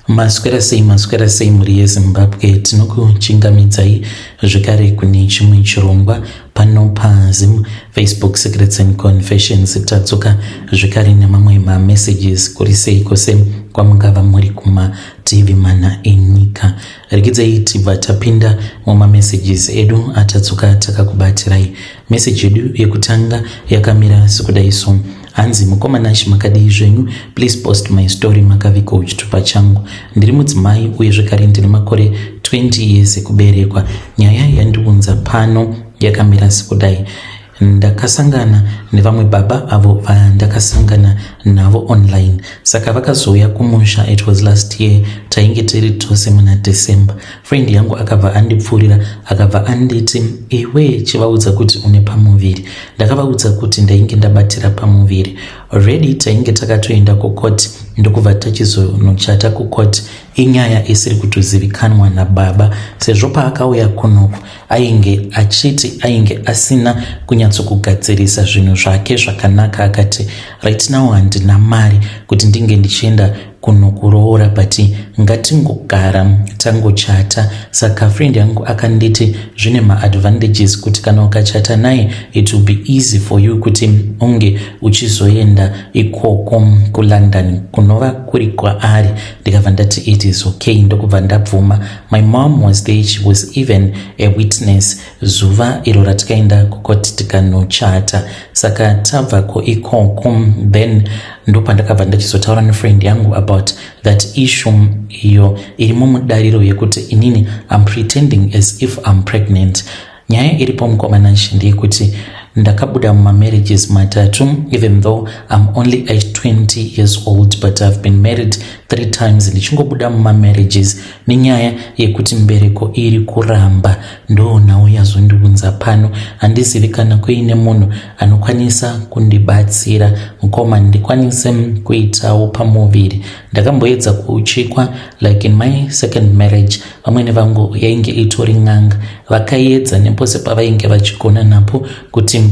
Maswera sei, maswera sei mhuri yeZimbabwe, tinokuchingamidzai zvekare kune chimwe chirongwa pano paZim Facebook Secrets and Confessions. Tadzoka zvekare nemamwe mamessages. Kuri sei kwose kwamungava muri kumativi mana enyika? Rekidzai tibva tapinda mumamessages edu atadzoka takakubatirai. Message yedu yekutanga yakamira sekudai so. Hanzi, "Mukoma Nashi, makadii zvenyu? Please post my story, makavigwa chitupa changu. Ndiri mudzimai uye zvekare ndine makore 20 years ekuberekwa. Nyaya yandiunza pano yakamira sekudai. Ndakasangana nevamwe baba avo vandakasangana navo online. Saka vakazouya kumusha. It was last year, tainge tiri tose muna December. Friend yangu akabva andipfuurira, akabva anditi, 'Iwe, chivaudza kuti une pamuviri.' Ndakavaudza kuti ndainge ndabatira pamuviri already. Tainge takatoenda kukoti, ndokubva tachizonochata kukoti. Inyaya isiri kutozivikanwa nababa, sezvo paakauya kunoku ainge achiti ainge asina kunyatsokugadzirisa zvinhu zvake zvakanaka. Akati, 'Right now handina mari kuti ndinge ndichienda kunokuroora, but ngatingogara tangochata.' Saka friend yangu akanditi zvine maadvantages kuti kana ukachata naye, it will be easy for you kuti unge uchizoenda ikoko kuLondon kunova kuri kwaari. Ndikabva ndati it is okay, ndokubva ndabvuma. My mom was there, she was even a witness zuva iro ratikaenda kukoti tikanochata. Saka tabvako ikoko, then ndopandakabva ndachizotaura nefriend yangu about that issue iyo irimo mudariro yekuti inini I'm pretending as if I'm pregnant. Nyaya iripo, mukoma Nashi, ndeyekuti ndakabuda mumamarriages matatu. Even though I'm only age 20 years old, but I've been married three times, ndichingobuda mumamarriages nenyaya yekuti mbereko iri kuramba. Ndo nhau yazondiunza pano. Handizivi kana kuine munhu anokwanisa kundibatsira, mukoma, ndikwanise kuitawo pamuviri. Ndakamboedza kuchikwa like in my second marriage. Vamwene vangu yainge itori n'anga, vakaedza nepose pavainge vachigona napo kuti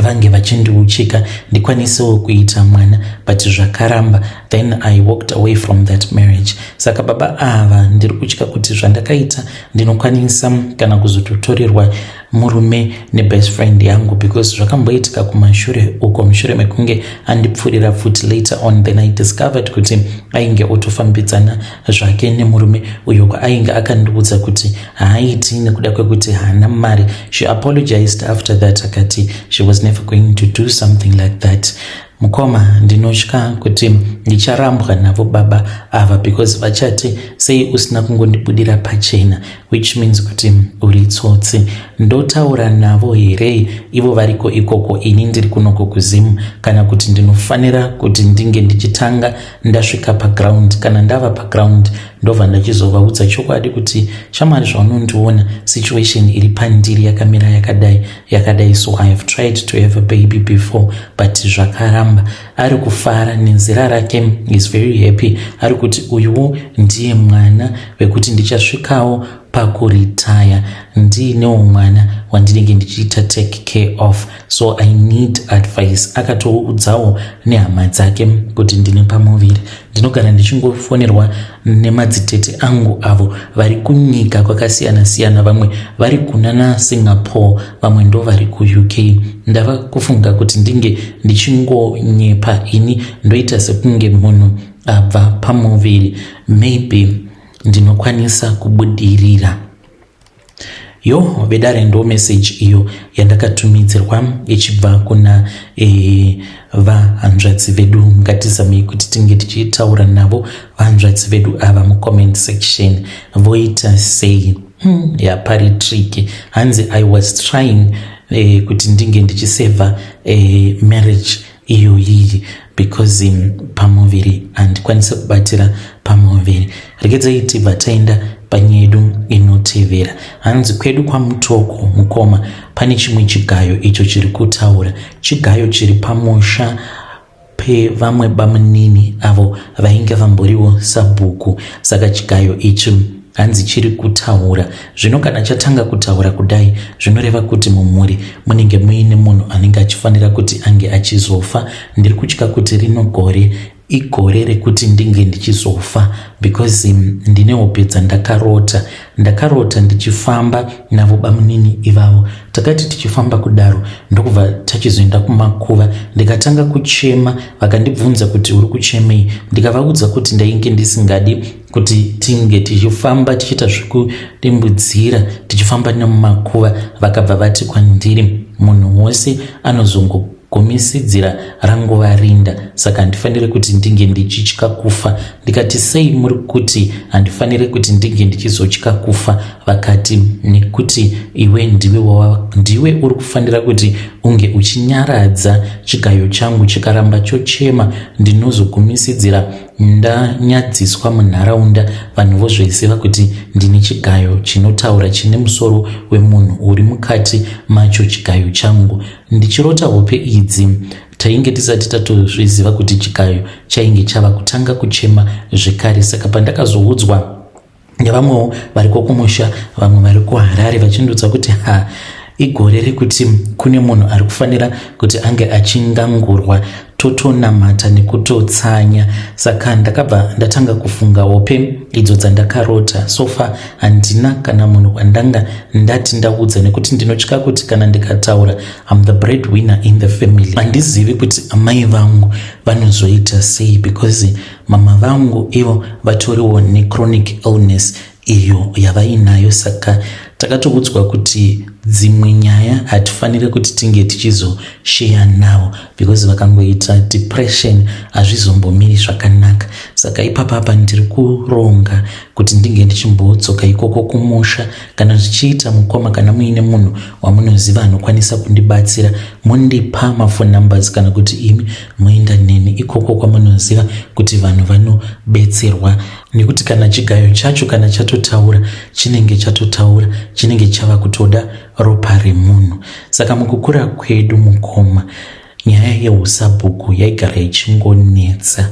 vange vachindiuchika ndikwanisewo kuita mwana, but zvakaramba. Then I walked away from that marriage. Saka baba ava ndiri kutya kuti zvandakaita ndinokwanisa kana kuzototorerwa murume nebest friend yangu, because zvakamboitika kumashure uko, mushure mekunge andipfurira futi later on, then I discovered kuti ainge otofambidzana zvake nemurume uyo kwaainge akandiudza kuti haaiti nekuda kwekuti haana mari. She apologized after that, akati she was never going to do something like that. Mukoma, ndinotya kuti ndicharambwa navo baba ava, because vachati, 'Sei usina kungondibudira pachena?' which means kuti uri tsotsi. Ndotaura navo here ivo variko ikoko, ini ndiri kunoko kuZimu, kana kuti ndinofanira kuti ndinge ndichitanga ndasvika paground? Kana ndava paground, ndobva ndachizovaudza chokwadi kuti, 'Shamwari, zvaunondiona, situation iri pandiri yakamira yakadai yakadai. So I have tried to have a baby before, but zvakaramba.' Ari kufara nenzira rake, is very happy. Ari kuti uyuwo ndiye mwana wekuti ndichasvikawo pakuritaya ndiinewo mwana wandinenge ndichiita take care of. So I need advice." Akatoudzawo nehama dzake kuti ndine pamuviri. Ndinogara ndichingofonerwa nemadzitete angu avo vari kunyika kwakasiyana-siyana. Vamwe vari kunana Singapore, vamwe ndo vari kuUK. Ndava kufunga kuti ndinge ndichingonyepa ini, ndoita sekunge munhu abva pamuviri. Maybe ndinokwanisa kubudirira." Yo vedare, ndo message iyo yandakatumidzirwa ichibva kuna vahanzvadzi vedu. Ngatizamei kuti tinge tichitaura navo vahanzvadzi vedu ava mucomment section. Voita sei? Yapari tricky. Hanzi, "I was trying kuti ndinge ndichisevha marriage iyoyiyi because pamuviri handikwanisi kubatira pamuviri." Regedzai tibva taenda panyaya yedu inotevera. Hanzi, "Kwedu kwaMutoko, mukoma, pane chimwe chigayo icho chiri kutaura. Chigayo chiri pamusha pevamwe bamunini avo vainge vamboriwo sabhuku. Saka chigayo ichi, hanzi, chiri kutaura. Zvino kana chatanga kutaura kudai, zvinoreva kuti mumhuri munenge muine munhu anenge achifanira kuti ange achizofa. Ndiri kutya kuti rino gore Igore rekuti ndinge ndichizofa because ndine hope dzandakarota. Ndakarota ndichifamba navo bamunini ivavo. Takati tichifamba kudaro ndokubva tachizoenda kumakuva, ndikatanga kuchema. Vakandibvunza kuti, "Uri kuchemei?" Ndikavaudza kuti ndainge ndisingadi kuti tinge tichifamba tichiita zvekudimbudzira tichifamba nemumakuva. Vakabva vati kwandiri, "Munhu wose anozongogumisidzira ranguva rinda, saka handifaniri kuti ndinge ndichitya kufa." Ndikati, "Sei muri kuti handifaniri kuti ndinge ndichizotya kufa?" Vakati, "Nekuti iwe ndiwe uri kufanira kuti unge uchinyaradza chigayo changu. Chikaramba chochema, ndinozogumisidzira ndanyadziswa munharaunda, vanhu vozviziva kuti ndine chigayo chinotaura chine musoro wemunhu uri mukati macho chigayo changu." Ndichirota hope idzi, tainge tisati tatozviziva kuti chigayo chainge chava kutanga kuchema zvekare. Saka pandakazoudzwa nevamwewo variko kumusha, vamwe vari kuHarare, vachindiudza kuti, "Ha, igore rekuti kune munhu ari kufanira kuti ange achingangurwa, totonamata nekutotsanya." Saka ndakabva ndatanga kufunga hope idzo dzandakarota. So far handina kana munhu wandanga ndati ndaudza, nekuti ndinotya kuti kana ndikataura, I'm the bread winner in the family, handizivi kuti amai vangu vanozoita sei, because mama vangu ivo vatoriwo nechronic illness iyo yavainayo. Saka takatoudzwa kuti dzimwe nyaya hatifaniri kuti tinge tichizosheya navo, because vakangoita depression hazvizombomiri zvakanaka. Saka ipapapa ndiri kuronga kuti ndinge ndichimbodzoka ikoko kumusha. Kana zvichiita, mukoma, kana muine munhu wamunoziva anokwanisa kundibatsira, mundipa maphone numbers, kana kuti imi moenda neni ikoko kwamunoziva kuti vanhu vanobetserwa, nekuti kana chigayo chacho kana chatotaura, chinenge chatotaura, chinenge chava kutoda ropa remunhu. Saka mukukura kwedu, mukoma, nyaya yeusabhuku yaigara ichingonetsa,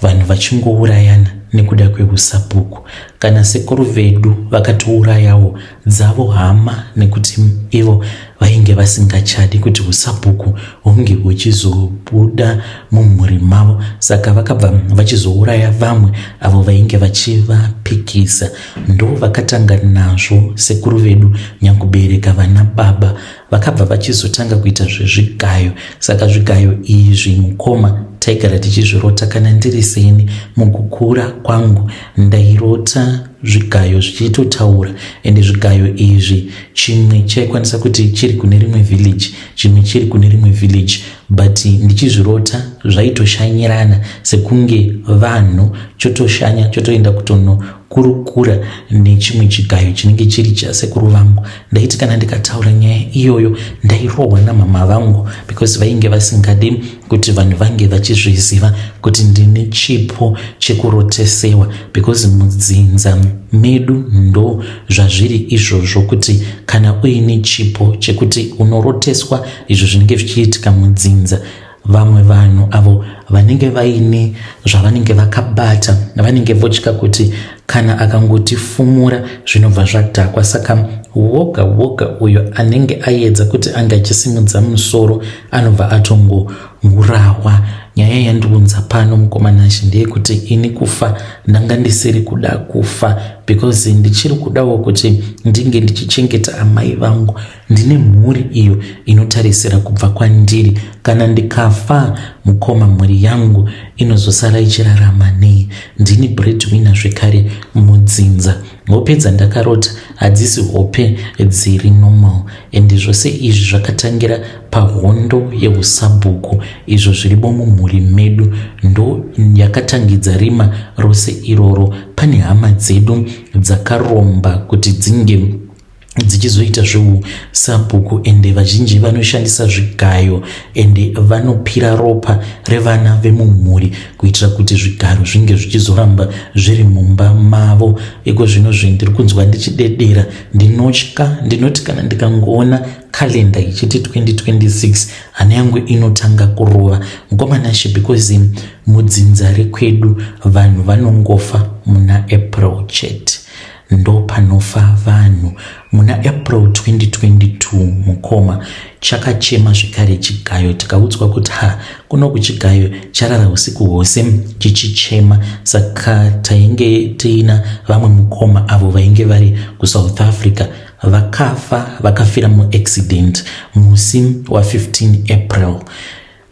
vanhu vachingourayana nekuda kweusabhuku. Kana sekuru vedu vakatourayawo dzavo hama, nekuti ivo vainge vasingachadi kuti usabhuku hunge huchizobuda mumhuri mavo. Saka vakabva vachizouraya vamwe avo vainge vachivapikisa. Ndo vakatanga nazvo sekuru vedu. Nyakubereka vana baba vakabva vachizotanga kuita zvezvigayo. Saka zvigayo izvi, mukoma, taigara tichizvirota. Kana ndiri seni, mukukura kwangu ndairota zvigayo zvichitotaura. Ende zvigayo izvi, chimwe chaikwanisa kuti chiri kune rimwe village, chimwe chiri kune rimwe village, but ndichizvirota zvaitoshanyirana sekunge vanhu, chotoshanya chotoenda kutonokurukura nechimwe chigayo chinenge chiri chasekuru vangu. Ndaiti kana ndikataura nyaya iyoyo, ndairohwa namama vangu, because vainge vasingadi kuti vanhu vange vachizviziva kuti ndine chipo chekurotesewa, because mudzinza medu ndo zvazviri izvozvo, kuti kana uine chipo chekuti unoroteswa izvo zvinenge zvichiitika mudzinza, vamwe vanhu avo vanenge vaine zvavanenge vakabata vanenge votya kuti kana akangotifumura zvinobva zvadhakwa. Saka woga woga uyo anenge aedza kuti ange achisimudza musoro anobva atongourawa. Nyaya yandiunza pano, mukoma Nashe, ndeyekuti ini kufa ndanga ndisiri kuda kufa, because ndichiri kudawo kuti ndinge ndichichengeta amai vangu. Ndine mhuri iyo inotarisira kubva kwandiri. Kana ndikafa, mukoma, mhuri yangu inozosara ichirarama nei? Ndini breadwinner zvekare mudzinza. Hope dzandakarota hadzisi hope dziri normal, ende zvose izvi zvakatangira pahondo yeusabhuku izvo zvirimo mumhuri medu. Ndo yakatangidza rima rose iroro. Pane hama dzedu dzakaromba kuti dzinge dzichizoita zveusabhuku, ende vazhinji vanoshandisa zvigayo, ende vanopira ropa revana vemumhuri kuitira kuti zvigaro zvinge zvichizoramba zviri mumba mavo. Iko zvino zvendiri kunzwa ndichidedera, ndinotya. Ndinoti kana ndikangoona kalenda ichiti 2026, hana yangu inotanga kurova, mukoma Nashe, because mudzinza rekwedu vanhu vanongofa muna April chete. Ndopanofa vanhu. Muna April 2022 mukoma chakachema zvekare chigayo, tikaudzwa kuti ha, kuno kuchigayo charara usiku hwose chichichema. Saka tainge tiina vamwe mukoma avo vainge vari kuSouth Africa, vakafa, vakafira muaccident musi wa15 April.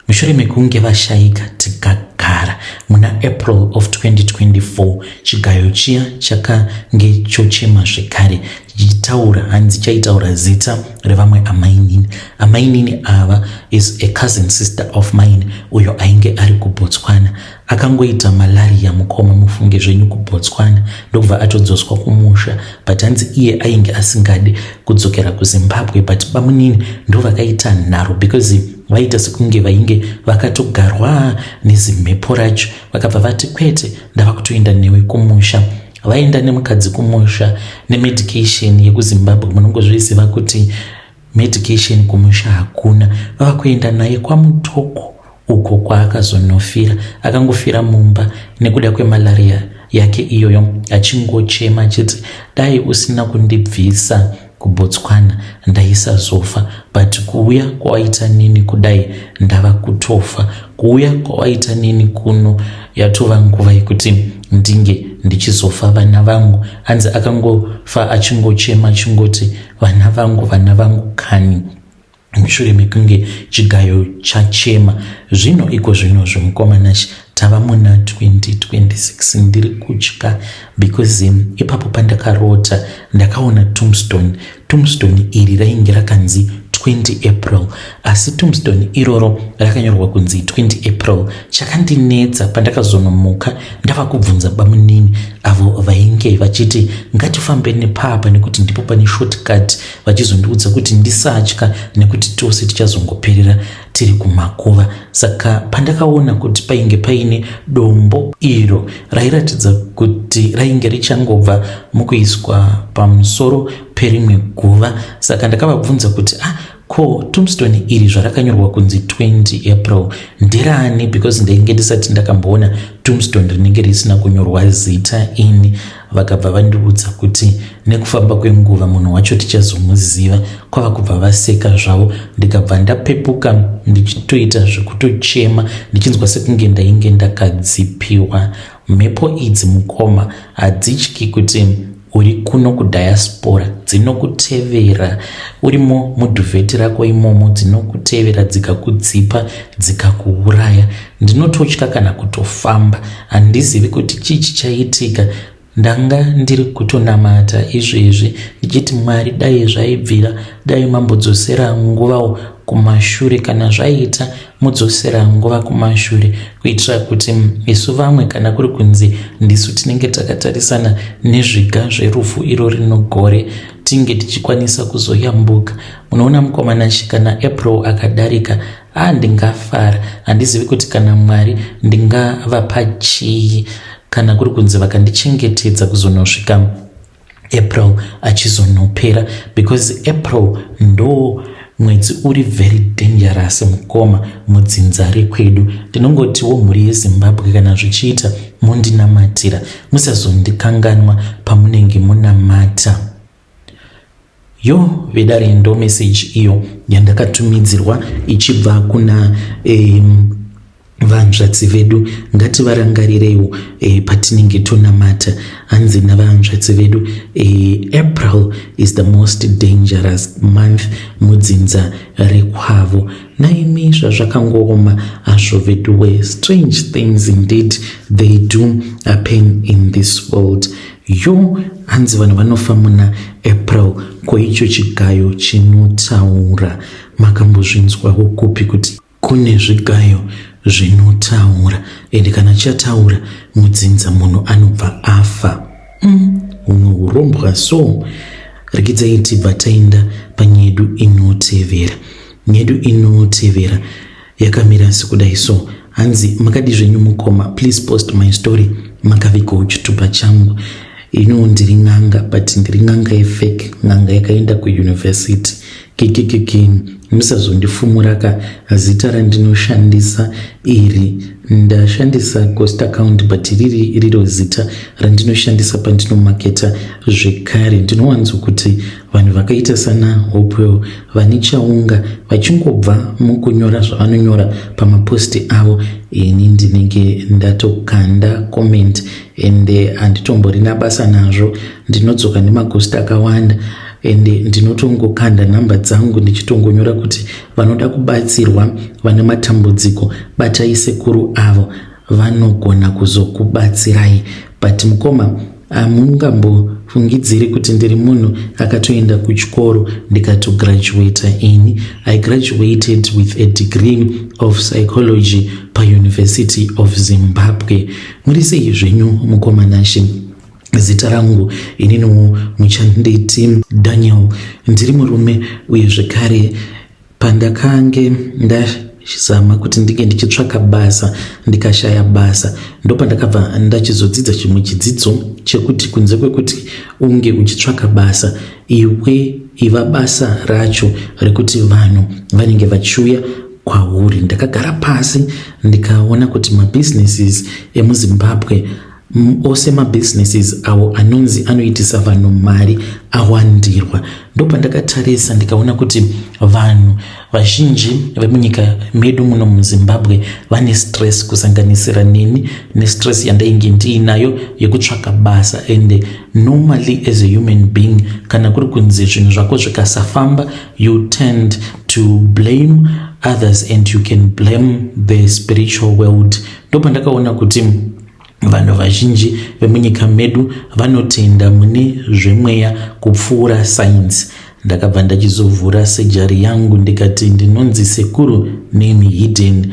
Mushure mekunge vashaika, tikagara muna April of 2024, chigayo chiya chakange chochema zvekare chichitaura. Hanzi chaitaura zita revamwe amainini. Amainini ava is a cousin sister of mine, uyo ainge ari kuBotswana. Akangoita malaria mukoma, mufunge zvenyu, kuBotswana, ndokubva atodzoswa kumusha. But hanzi iye ainge asingadi kudzokera kuZimbabwe, but bamunini ndo vakaita nharo because vaita sekunge vainge vakatogarwa nezimhepo racho. Vakabva vati, "Kwete, ndava kutoenda newe kumusha." Vaenda nemukadzi kumusha nemedication yekuZimbabwe. Munongozviziva kuti medication kumusha hakuna. Vava kuenda naye kwaMutoko uko kwaakazonofira. Akangofira mumba nekuda kwemalaria yake iyoyo, achingochema achiti, "Dai usina kundibvisa kuBotswana ndaisazofa, but kuuya kwawaita nini kudai ndava kutofa. Kuuya kwawaita nini kuno yatova nguva yekuti ndinge ndichizofa, vana vangu." Hanzi akangofa achingochema achingoti, "Vana vangu, vana vangu kani," mushure mekunge chigayo chachema. Zvino iko zvino zvemukomanashi tava muna 2026. Ndiri kutya because ipapo pandakarota ndakaona tombstone. Tombstone iri rainge rakanzi 20 April, asi tombstone iroro rakanyorwa kunzi 20 April. Chakandinetsa, pandakazonomuka ndava kubvunza bamunini avo vainge vachiti ngatifambe nepapa nekuti ndipo pane shortcut, vachizondiudza kuti ndisatya nekuti tose tichazongoperera tiri kumakuva. Saka pandakaona kuti painge paine dombo iro rairatidza kuti rainge richangobva mukuiswa pamusoro perimwe guva, saka ndakavabvunza kuti, "Ah, ko tombstone iri zvarakanyorwa kunzi 20 April nderani?" Because ndainge ndisati ndakamboona tombstone rinenge risina kunyorwa zita ini. Vakabva vandiudza kuti nekufamba kwenguva munhu wacho tichazomuziva. Kwava kubva vaseka zvavo. Ndikabva ndapepuka ndichitoita zvekutochema, ndichinzwa sekunge ndainge ndakadzipiwa. Mhepo idzi mukoma hadzityi kuti uri kuno kudiaspora. Dzinokutevera urimo muduvet rako imomo, dzinokutevera dzikakudzipa, dzikakuuraya. Ndinototya kana kutofamba. Handizivi kuti chii chichaitika. Ndanga ndiri kutonamata izvezvi ndichiti, "Mwari, dai zvaibvira, dai mambodzosera nguvawo kumashure. Kana zvaita, mudzosera nguva kumashure kuitira kuti isu vamwe, kana kuri kunzi ndisu tinenge takatarisana nezviga zverufu iro rino gore, tinge tichikwanisa kuzoyambuka." Munoona mukomanashi, kana April akadarika, a, ndingafara. Handizivi kuti kana Mwari ndingavapa chii kana kuri kunzi vakandichengetedza kuzonosvika April achizonopera, because April ndo mwedzi uri very dangerous mukoma mudzinza rekwedu. Ndinongotiwo mhuri yeZimbabwe, kana zvichiita mundinamatira, musazondikanganwa pamunenge munamata. Yo vedare, ndo message iyo yandakatumidzirwa ichibva kuna vanzvadzi vedu. Ngativarangarireiwo patinenge tonamata. Hanzi navanzvadzi vedu, April is the most dangerous month mudzinza rekwavo. Naimi, zvazvakangooma hazvo veduwe. Strange things indeed, they do happen in this world. Yo, hanzi vanhu vanofa muna April. Ko icho chigayo chinotaura, makambozvinzwawo kupi kuti kune zvigayo zvinotaura? Ende kana chataura mudzinza, munhu anobva afa. Humwe urombwa so. Rekidzai tibva taenda panyedu inotevera. Nyedu inotevera yakamira sekudai so. Hanzi, "Makadi zvenyu mukoma? Please post my story. Makavigawo chitupa changu. Ino ndiri n'anga, but ndiri n'anga yefake, n'anga yakaenda kuuniversity kikikiki. Musazondifumura ka zita randinoshandisa iri. Ndashandisa ghost account, but riri riro zita randinoshandisa pandinomaketa. Zvekare ndinowanzokuti vanhu vakaita sana Hopewell vane chaunga vachingobva mukunyora zvavanonyora pamaposti avo, ini ndinenge ndatokanda comment, ende handitomborina basa nazvo. Ndinodzoka nemaghost akawanda, ende ndinotongokanda nhamba dzangu ndichitongonyora kuti vanoda kubatsirwa, vane matambudziko, batai sekuru avo, vanogona kuzokubatsirai. But mukoma, hamungambofungidziri kuti ndiri munhu akatoenda kuchikoro ndikatograduata. Ini I graduated with a degree of psychology paUniversity of Zimbabwe. Muri sei zvenyu, mukoma Nashe? Zita rangu ininiwo muchanditi Daniel. Ndiri murume, uye zvekare pandakange ndazama kuti ndinge ndichitsvaka basa ndikashaya basa, ndopandakabva ndachizodzidza chimwe chidzidzo chekuti kunze kwekuti unge uchitsvaka basa, iwe iva basa racho rekuti vanhu vanenge vachiuya kwauri. Ndakagara pasi ndikaona kuti mabusinesses emuZimbabwe ose, mabusinesses avo anonzi anoitisa vanhu mari, awandirwa. Ndopandakatarisa ndikaona kuti vanhu vazhinji vemunyika medu muno muZimbabwe vane stress, kusanganisira neni nestress yandainge ndiinayo yekutsvaka basa. And normally, as a human being, kana kuri kunzi zvinhu zvako zvikasafamba, you tend to blame others and you can blame the spiritual world. Ndopandakaona kuti vanhu vazhinji vemunyika medu vanotenda mune zvemweya kupfuura science. Ndakabva ndachizovhura surgery yangu ndikati ndinonzi Sekuru Name Hidden.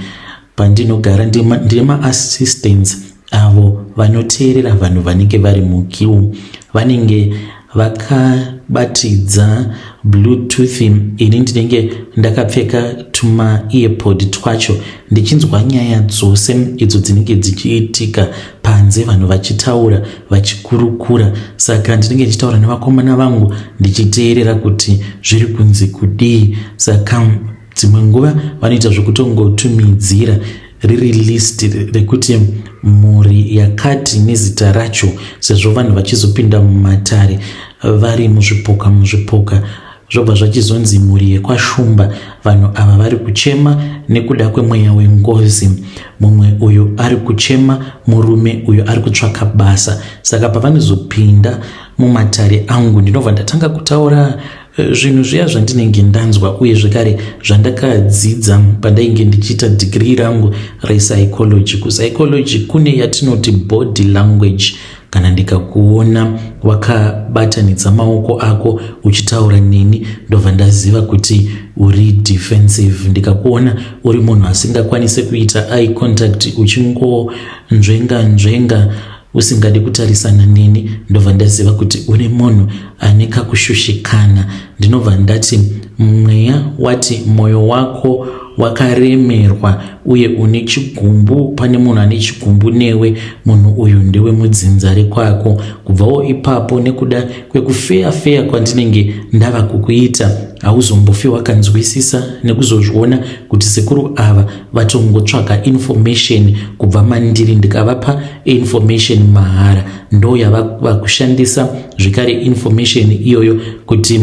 Pandinogara ndine maassistants avo vanoteerera vanhu vanenge vari muqueue, vanenge vakabatidza Bluetooth. Ini ndinenge ndakapfeka tuma earpod twacho ndichinzwa nyaya dzose idzo dzinenge dzichiitika panze, vanhu vachitaura, vachikurukura. Saka ndinenge ndichitaura nevakomana vangu ndichiteerera kuti zviri kunzi kudii. Saka dzimwe nguva vanoita zvekutongotumidzira riri list rekuti mhuri yakati nezita racho, sezvo vanhu vachizopinda mumatare vari muzvipoka muzvipoka, zvobva zvachizonzi mhuri yekwaShumba, vanhu ava vari kuchema nekuda kwemweya wengozi, mumwe uyu ari kuchema, murume uyu ari kutsvaka basa. Saka pavanozopinda mumatare angu, ndinobva ndatanga kutaura zvinhu zviya zvandinenge ndanzwa, uye zvekare zvandakadzidza pandainge ndichiita dhigiri rangu repsychology. Kupsychology kune yatinoti body language. Kana ndikakuona wakabatanidza maoko ako uchitaura neni, ndobva ndaziva kuti uri defensive. Ndikakuona uri munhu asingakwanisi kuita eye contact, uchingonzvenga nzvenga, usingadi kutarisana neni, ndobva ndaziva kuti uri munhu ane kakushushikana. Ndinobva ndati mweya wati mwoyo wako wakaremerwa uye une chigumbu, pane munhu ane chigumbu newe, munhu uyu ndewe mudzinza rekwako. Kubvawo ipapo, nekuda kwekufeya feya kwandinenge ndava kukuita, hauzombofi wakanzwisisa nekuzozviona kuti sekuru ava vatongotsvaga information kubva mandiri. Ndikavapa information mahara, ndo yavava kushandisa zvekare information iyoyo kuti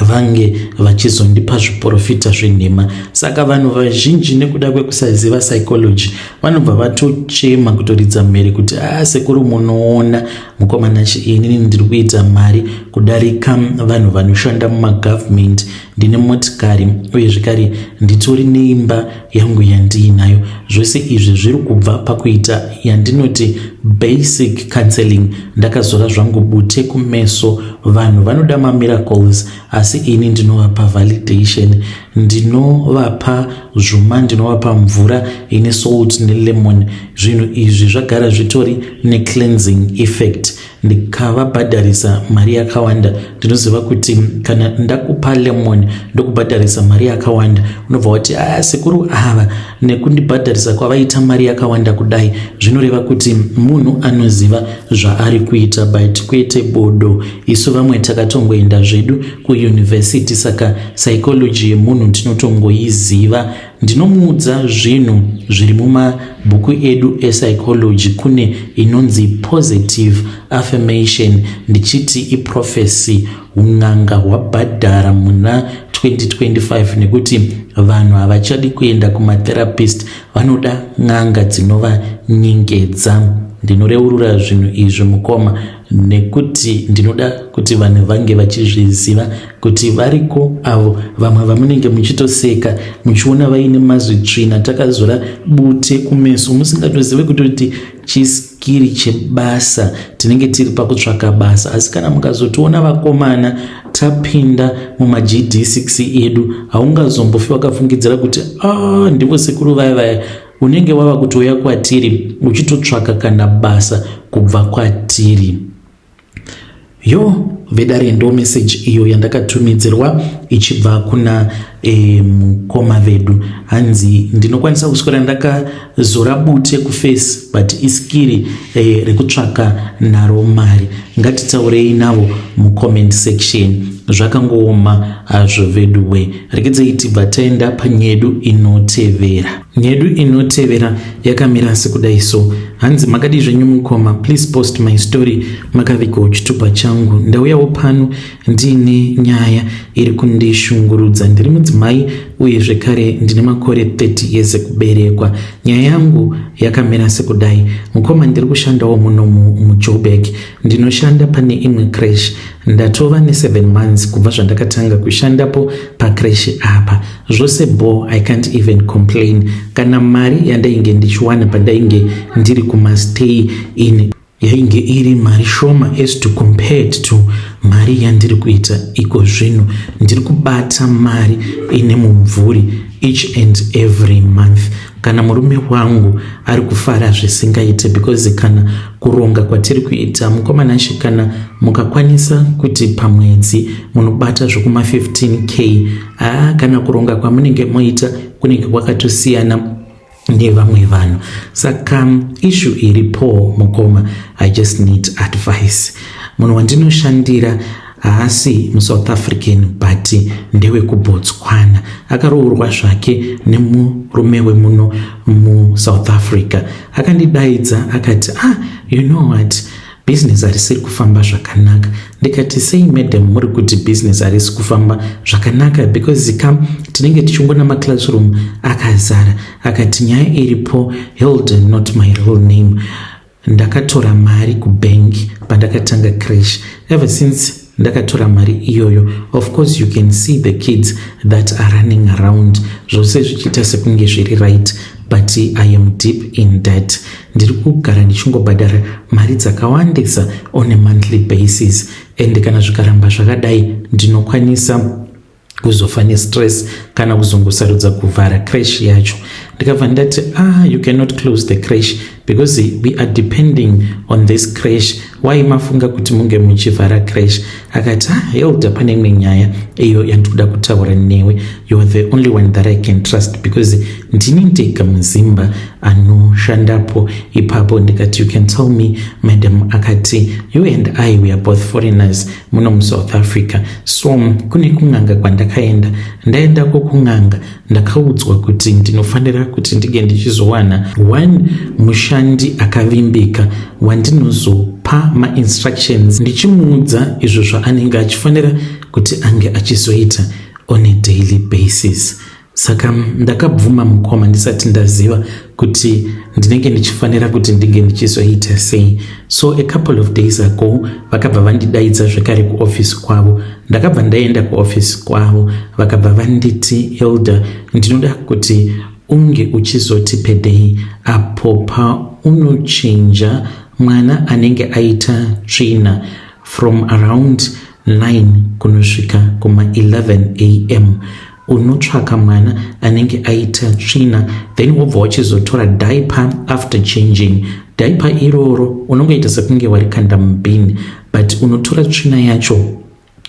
vange vachizondipa zviprofita zvenhema. Saka vanhu vazhinji, nekuda kwekusaziva psychology, vanobva vatochema, kutoridza mhere kuti, "A ah, sekuru, munoona mukomana, inini ndiri kuita mari kudarika vanhu vanoshanda mumagovernment. Ndine motikari, uye zvekare nditori neimba yangu yandiinayo." Zvose izvi zviri kubva pakuita yandinoti basic counseling. Ndakazora zvangu bute kumeso. Vanhu vanoda mamiracles, asi ini ndinovapa validation, ndinovapa zvuma, ndinovapa mvura ine salt nelemon. Zvinhu izvi zvagara zvitori necleansing effect. Ndikavabhadharisa mari yakawanda. Ndinoziva kuti kana ndakupa lemon, ndokubhadharisa mari yakawanda, unobva wati, "A ah, sekuru ava nekundibhadharisa kwavaita mari yakawanda kudai, zvinoreva kuti munhu anoziva zvaari kuita." But kwete, bodo. Isu vamwe takatongoenda zvedu kuyunivhesiti, saka psychology yemunhu tinotongoiziva. Ndinomuudza zvinhu zviri mumabhuku edu epsychology. Kune inonzi positive affirmation, ndichiti iprophecy. Un'anga hwabhadhara muna 2025 nekuti vanhu havachadi kuenda kumatherapist, vanoda n'anga dzinovanyengedza. Ndinoreurura zvinhu izvi, mukoma, nekuti ndinoda kuti vanhu vange vachizviziva kuti variko avo vamwe vamunenge muchitoseka muchiona vaine mazitsvina, takazora bute kumeso, musingatozive kutoti chiskiri chebasa. Tinenge tiri pakutsvaka basa, asi kana mukazotiona, vakomana, tapinda mumaGD6 edu, haungazombofi wakafungidzira kuti a ah, ndivo sekuru vaya vaya. Unenge wava kutouya kwatiri uchitotsvaka kana basa kubva kwatiri. Yo, vedare, ndo meseji iyo yandakatumidzirwa ichibva kuna mukoma vedu. Hanzi ndinokwanisa kuswera ndakazora bute kuface, but iskiri rekutsvaka naro mari. Ngatitaurei navo mucomment section. Zvakangooma hazvo vedu we. Rekedzei tibva taenda panyedu inotevera. Nyedu inotevera yakamira sekudai so. Hanzi, "Makadi zvenyu mukoma? Please post my story, makavigawo chitupa changu. Ndauyawo pano ndiine nyaya iri kundishungurudza. Ndiri mudzimai uye zvekare ndine makore 30 years ekuberekwa. Nyaya yangu yakamira sekudai, mukoma. Ndiri kushandawo muno muJoburg. Ndinoshanda pane imwe creche. Ndatova ne7 months kubva zvandakatanga kushandapo pacreche apa. Zvose bo, I can't even complain. Kana mari yandainge ndichiwana pandainge ndiri kumastay in yainge iri mari shoma as to compared to mari yandiri kuita iko zvino. Ndiri kubata mari ine mumvuri each and every month. Kana murume wangu ari kufara zvisingaite, because kana kuronga kwatiri kuita, mukoma Nashe, kana mukakwanisa kuti pamwedzi munobata zvokuma 15K, aa, kana kuronga kwamunenge moita kunenge kwakatosiyana nevamwe vanhu. Saka issue iripo, mukoma, I just need advice. Munhu wandinoshandira haasi muSouth African, but ndewekuBotswana. Akaroorwa zvake nemurume wemuno muSouth Africa. Akandidaidza akati, 'Ah, you know what, bhizinesi harisiri kufamba zvakanaka.' Ndikati, 'Sei, madam, muri kuti bhizinesi harisi kufamba zvakanaka, because kam tinenge tichingona maclassroom akazara?' Akati, 'Nyaya iripo, Hilden, not my real name, ndakatora mari kubank pandakatanga creche. Ever since ndakatora mari iyoyo, of course you can see the kids that are running around, zvose zvichiita sekunge zviri right, but I am deep in debt. Ndiri kugara ndichingobhadhara mari dzakawandisa on a monthly basis, and kana zvikaramba zvakadai, ndinokwanisa kuzofa nestress kana kuzongosarudza kuvhara creche yacho.' Ndikabva ndati, 'Ah, you cannot close the creche because we are depending on this creche. Why mafunga kuti munge muchivhara creche?' Akati, 'Ah, Hilda, pane imwe nyaya iyo yandikuda kutaura newe. You are the only one that I can trust because ndini ndega muzimba anoshandapo ipapo.' Ndikati, 'You can tell me, madam.' Akati, 'You and I, we are both foreigners muno muSouth Africa. So kune kun'anga kwandakaenda. Ndaendako kun'anga, ndakaudzwa kuti ndinofanira kuti ndinge ndichizowana one mushandi akavimbika wandinozopa mainstructions, ndichimuudza izvo zvaanenge achifanira kuti ange achizoita on a daily basis. Saka ndakabvuma, mukoma, ndisati ndaziva kuti ndinenge ndichifanira kuti ndinge ndichizoita sei. So a couple of days ago vakabva vandidaidza zvekare kuofisi kwavo. Ndakabva ndaenda kuofisi kwavo, vakabva vanditi, 'Hilda, ndinoda kuti unge uchizoti per day apo paunochinja mwana anenge aita tsvina from around 9 kunosvika kuma11 am, unotsvaka mwana anenge aita tsvina, then wobva wachizotora diaper after changing. Diaper iroro unongoita sekunge warikanda mubhini, but unotora tsvina yacho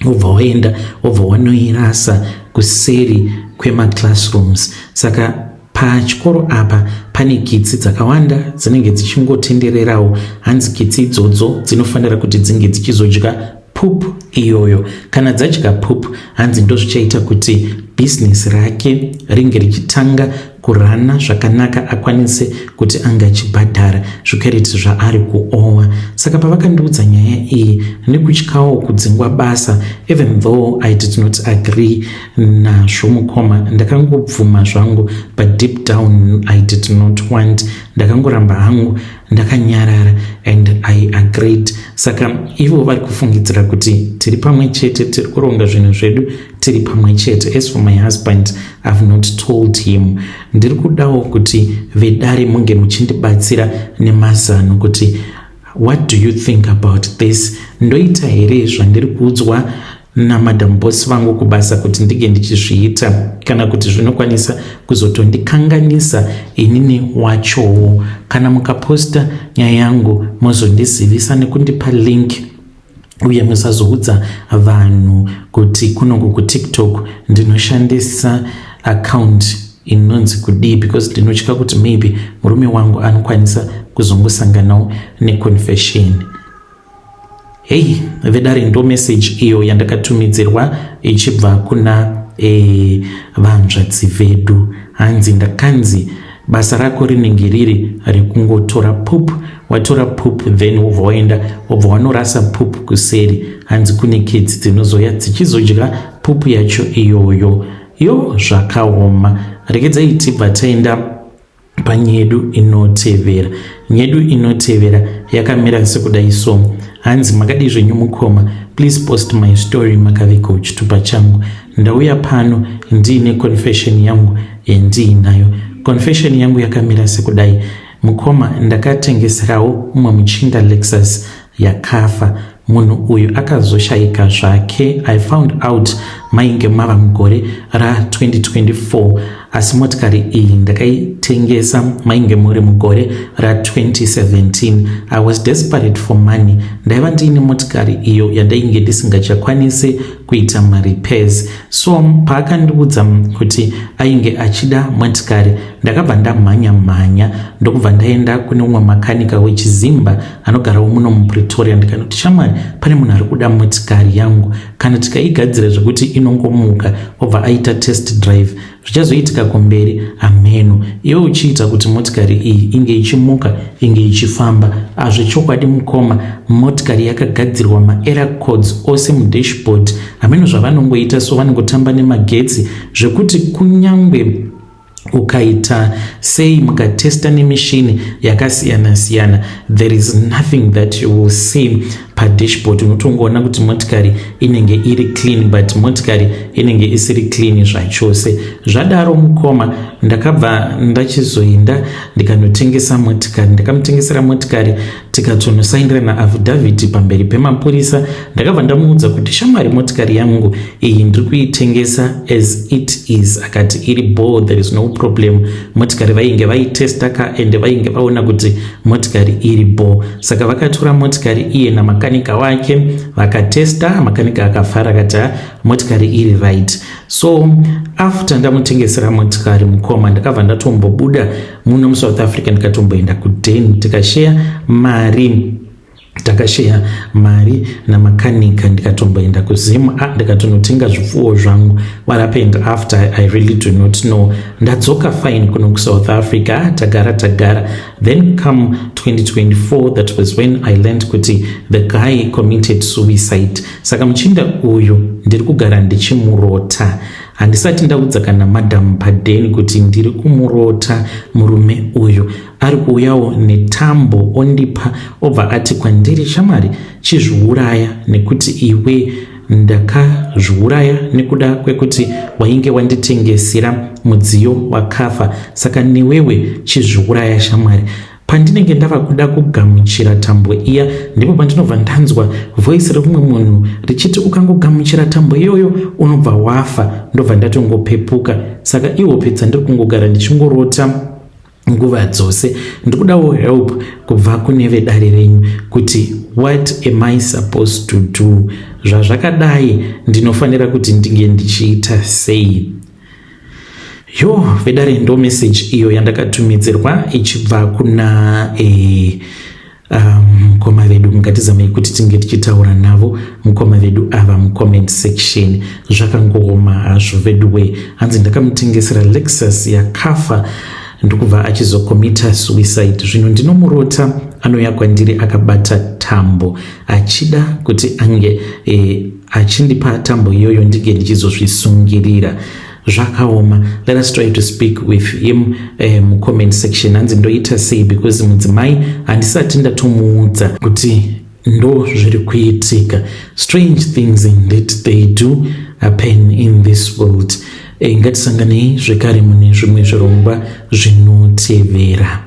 wobva waenda, wobva wanoirasa kuseri kwemaclassrooms. Saka pachikoro apa pane kitsi dzakawanda dzinenge dzichingotendererawo. Hanzi kitsi idzodzo dzinofanira kuti dzinge dzichizodya poop iyoyo. Kana dzadya poop, hanzi ndozvichaita kuti bhizinesi rake ringe richitanga kurana zvakanaka, akwanise kuti ange achibhadhara zvikwereti zvaari kuowa. Saka pavakandiudza nyaya iyi, nekutyawo kudzingwa basa, even though I did not agree nazvo mukoma, ndakangobvuma zvangu, but deep down I did not want. Ndakangoramba hangu ndakanyarara and I agreed. Saka ivo vari kufungidzira kuti tiri pamwe chete, tiri kuronga zvinhu zvedu tiri pamwe chete. As for my husband, I've not told him. Ndiri kudawo kuti vedare munge muchindibatsira nemazano kuti what do you think about this? Ndoita here zvandiri kuudzwa namadam boss vangu kubasa kuti ndinge ndichizviita, kana kuti zvinokwanisa kuzotondikanganisa inini wachowo? Kana mukaposta nyaya yangu, mozondizivisa nekundipa link, uye musazoudza vanhu kuti kunoku kuTikTok ndinoshandisa account inonzi kudii, because ndinotya kuti maybe murume wangu anokwanisa kuzongosanganawo neconfession. Hei vedare, ndo message iyo yandakatumidzirwa ichibva kuna vanzvadzi vedu. Hanzi ndakanzi basa rako rinenge riri rekungotora poop. Watora poop, then wobva waenda, wobva wanorasa poop kuseri. Hanzi kune kitsi dzinozoya dzichizodya poop yacho iyoyo. Yo, zvakaoma. Regedzai tibva taenda panyedu inotevera. Nyedu inotevera yakamira sekudai so. Hanzi, "Makadii zvenyu mukoma? Please post my story. Makavika chitupa changu. Ndauya pano ndiine confession yangu yandiinayo. Confession yangu yakamira sekudai mukoma. Ndakatengeserawo umwe muchinda Lexus yakafa. Munhu uyu akazoshayika zvake. I found out mainge mava mugore ra2024, asi motikari iyi ndakaitengesa mainge muri mugore ra2017. I was desperate for money. Ndaiva ndiine motikari iyo yandainge ndisingachakwanisi kuita marepairs, so paakandiudza kuti ainge achida motikari, ndakabva ndamhanya mhanya, ndokubva ndaenda kune umwe makanika wechizimba anogarawo muno muPretoria. Ndikanoti, 'Shamwari, pane munhu ari kuda motikari yangu. Kana tikaigadzira zvekuti inongomuka, obva aita test drive, zvichazoitika kumberi hameno. Iwe uchiita kuti motikari iyi inge ichimuka, inge ichifamba.' Azvechokwadi mukoma, motikari yakagadzirwa, maerror codes ose mudashboard. Hameno zvavanongoita so, vanongotamba nemagetsi zvekuti kunyangwe ukaita sei, mukatesta nemishini yakasiyana-siyana, there is nothing that you will see padashboard. Unotongoona kuti motikari inenge iri clean, but motikari inenge isiri clean zvachose. Zvadaro mukoma, ndakabva ndachizoenda ndikanotengesa motikari. Ndakamutengesera motikari, tikatonosaindirana affidavit pamberi pemapurisa. Ndakabva ndamuudza kuti, 'Shamwari, motikari yangu iyi ndiri kuitengesa as it is.' Akati iri bo, there is no problem." Motikari vainge vaitesta ka, ende vainge vaona kuti motikari iri bo. Saka vakatora motikari iye namakanika wake, vakatesta. Makanika akafara, akati motikari iri right. So after ndamutengesera motikari mukoma, ndakabva ndatombobuda muno muSouth Africa, ndikatomboenda kuden, tikasheya mari, takasheya mari namakanika. Ndikatomboenda kuZim, ah, ndikatonotenga zvipfuwo zvangu. What happened after, I really do not know. Ndadzoka fine kuno kuSouth Africa, tagara tagara. Then come 2024, that was when I learned kuti the guy committed suicide. Saka muchinda uyu ndiri kugara ndichimurota. Handisati ndaudza kana madhamu padheni kuti ndiri kumurota. Murume uyu ari kuuyawo netambo, ondipa, obva ati kwandiri, 'Shamwari, chizviuraya nekuti iwe ndakazviuraya nekuda kwekuti wainge wanditengesera mudziyo wakafa, saka newewe chizviuraya shamwari.' Pandinenge ndava kuda kugamuchira tambo iya, ndipo pandinobva ndanzwa voice remumwe munhu richiti, 'Ukangogamuchira tambo iyoyo, unobva wafa.' Ndobva ndatongopepuka. Saka ihope dzandiri kungogara ndichingorota." Nguva dzose ndikudawo help kubva kune vedare renyu kuti what am I supposed to do? Zvazvakadai, ndinofanira kuti ndinge ndichiita sei? Yo, vedare, ndo message iyo yandakatumidzirwa ichibva kuna mukoma vedu. Ngatizamei kuti tinge tichitaura navo mukoma vedu ava mucomment section. Zvakangooma hazvo veduwe. Hanzi ndakamutengesera Lexus yakafa, ndokubva achizocommita suicide. Zvino ndinomurota, anouya kwandiri akabata tambo, achida kuti ange achindipa tambo iyoyo ndinge ndichizozvisungirira. Zvakaoma. Let us try to speak with him mucomment section. Hanzi ndoita sei? Because mudzimai handisati ndatomuudza kuti ndo zviri kuitika. Strange things indeed, they do happen in this world. Ngatisanganei zvekare mune zvimwe zvirongwa zvinotevera.